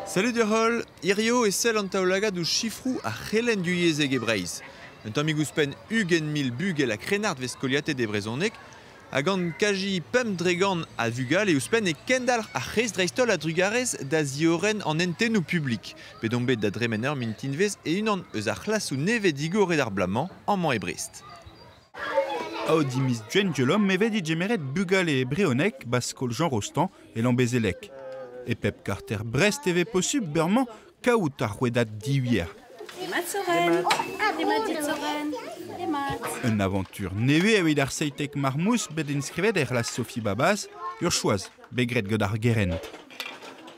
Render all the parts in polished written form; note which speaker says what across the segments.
Speaker 1: Salut deoc'h-holl, hirio e sell an taol-lagad ouzh sifroù ar c'helenn divyezhek e Breizh. Un tammig ouzhpenn 20,000 bugel ha krennard vez skoliatet e brezhoneg, ha gant kaji 5% a vugale ouzhpenn e kendalc'h ar c'hrez dreist-holl a-drugarez da ziorren an hentennoù publik. Bet omp bet da dremen ur mintinvezh e-unan eus ar c'hlasoù nevez digoret ar bloaz-mañ amañ e Brest.
Speaker 2: Aodi miz Gwengolo e vez digemeret bugale e brezhoneg ba skol Jean Rostand e Lambezelleg. E pep karter Brest e vez posubl bremañ kaout ar rouedad divier.
Speaker 3: Demat Soren. Demat dit Soren. Demat.
Speaker 2: Un aventure nevez evit ar seitek marmous bet inskrivet er c'hlas Sophie Babaz, ur choaz bet graet gant ar gerent.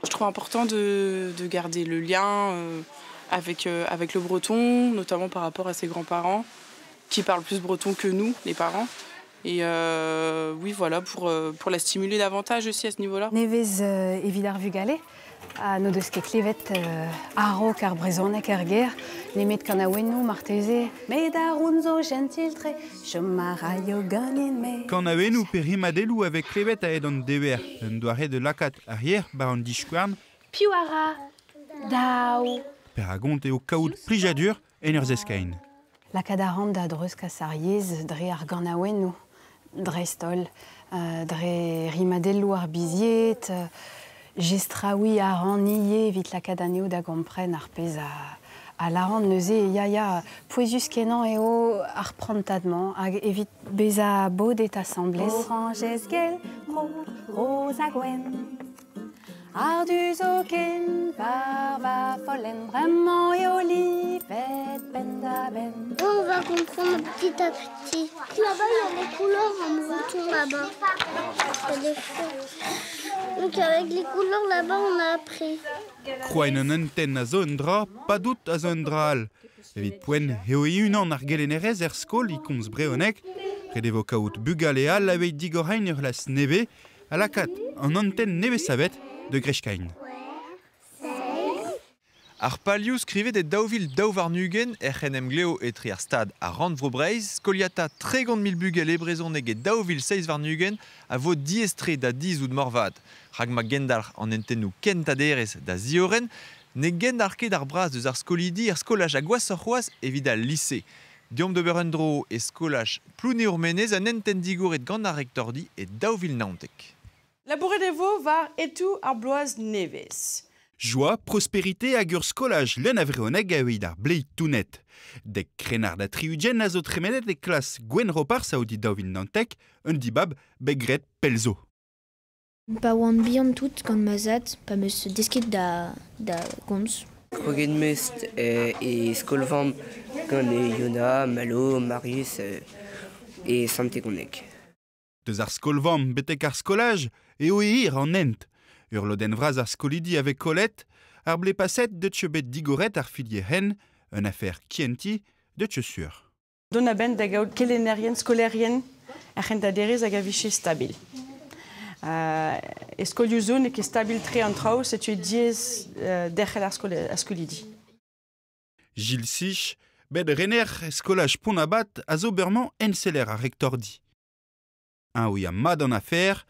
Speaker 4: Je trouve important de garder le lien avec le breton, notamment par rapport à ses grands-parents, qui parlent plus breton que nous, les parents. Et oui, voilà, pour la stimuler davantage aussi à ce niveau-là.
Speaker 5: Nevez evit ar vugale, ha n'o deus ket klevet a-raok ar brezhoneg er gêr, nemet kanaouennoù marteze. Met ar roun zo gentil-tre, chom a raio ganin-me.
Speaker 2: Kanaouennoù pe rimadelloù a vez klevet a-hed an dever, un doare de lakaat ar yer war an diskouarn.
Speaker 5: Piv a ra daou.
Speaker 2: Per a gont eo kaout plijadur en ur zeskain.
Speaker 5: Lakaat a ran da dreuzkas ar yezh dre ar ganaouennoù, dreist-holl, dre rimadelloù ar bizied, jestraouiñ a ran ivez evit lakaat anezho da gompren ar pezh a lâran neuze. Ya, ya, pouezus-kenañ eo ar prantad-mañ hag evit bezañ bodet asambles.
Speaker 3: Orañjez gell, roz ha gwenn. Ar du zo ken war va follenn, bremañ eo livet penn-da-benn.
Speaker 6: On va comprendre petit à petit. Là-bas, il y a des couleurs en breton là-bas. Il y a des fleurs. Donc avec les couleurs là-bas, on a appris.
Speaker 2: Krouañ un hentenn a zo un dra, padout a zo un dra all. Evit poent eo e-unan ar gelennerez er skol e komz brezhoneg, ret e vo kaout bugale all aveit digorain ur c'hlas nevez, ha lakaat an hentenn nevez savet de Grechkain.
Speaker 1: Ar palioù skrivet e 2022 er c'henemglev etre ar Stad ha Rannvro Breizh, skoliata 30,000 bugel e brezhoneg e 2026 a vo diaes-tre da dizhout moarvat. Rak ma gendalc'h an hentennoù kentañ-derez da ziorren, ne gendalc'h ket ar braz eus ar skolidi er skolaj ha gwashoc'h c'hoazh evit al lise. Deomp d'ober un dro e skolaj Plouneour-Menez un hentenn digoret gant ar rektordi e 2019.
Speaker 4: Labouret e vo war etoù ar bloaz nevez.
Speaker 2: Joa, prospérité hag ur skolaj leun a vrezhoneg evit ar bleiz tounet. Dek krennard ha tri-ugent a zo tremenet e klas Gwen Roparz a 2019, un dibab bet graet pell zo.
Speaker 7: Pa oan bihan tout gant ma zad, pa 'm eus desket da gomz.
Speaker 8: Kroget 'm eus e skol-vamm gant Yona, Malo, Marius e Sant-Tegoneg.
Speaker 2: Deus ar skol-vamm betek ar skolaj eo hir an hent. Ur lodenn vras ar skolidi a vez kollet, ar blez paset deut bet digoret ar filier-hen, un affaire kienti deut sur.
Speaker 4: Dont a-benn da gaout kelennerien, skolaerien ar c'hentañ-derez hag a vije stabil. E skolioù zo n'eo ket stabil-tre an traoù, setu diaes derc'hel ar skolidi.
Speaker 2: Gilles Sich, bet rener skolaj Pont-Abat a zo bremañ enseller ar rektordi. Un ouia mat an afer,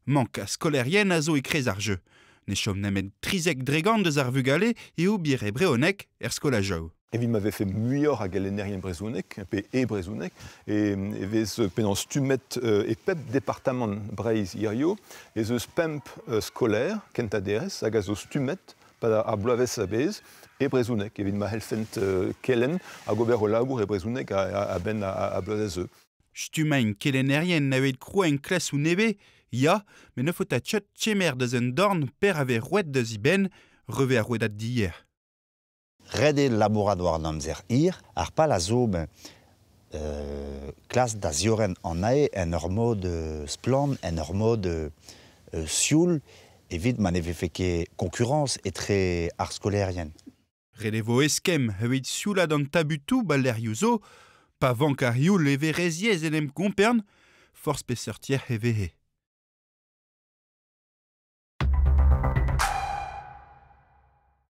Speaker 2: mank a skolaerien a zo e-kreiz ar jeu. Ne chom nemet 13% deus ar vugale eo bir e brezhoneg er skolajoù.
Speaker 9: Evit ma vefe muioc'h a gelennerien brezhoneg, pe e brezhoneg, e vez penaos stummet e pep departamant Breizh hirio, ez eus pemp skolaer kentañ-derez hag a zo stummet pa ar bloavezh a-bezh e brezhoneg, evit ma c'hellfent kelenn hag ober o labour e brezhoneg a-benn a bloavezh eo.
Speaker 2: Stummañ kelennerien evit krouañ klasoù nevez, ya, met ne faota ket kemer deus un dorn per a vez roet deus e benn, revez ar rouedad dier.
Speaker 10: Ret eo labourat war an amzer hir, ar pal a zo klas da ziorren an ae en ur mod splann, en ur mod sioul, evit ma ne vefe ket konkurrañs etre ar skolaerien.
Speaker 2: Ret e vo eskemm evit sioulat an tabutoù ba lec'hioù zo, pa vank ar youl e vez re ziaes en em gompren, forzh peseurt yec'h e vehe.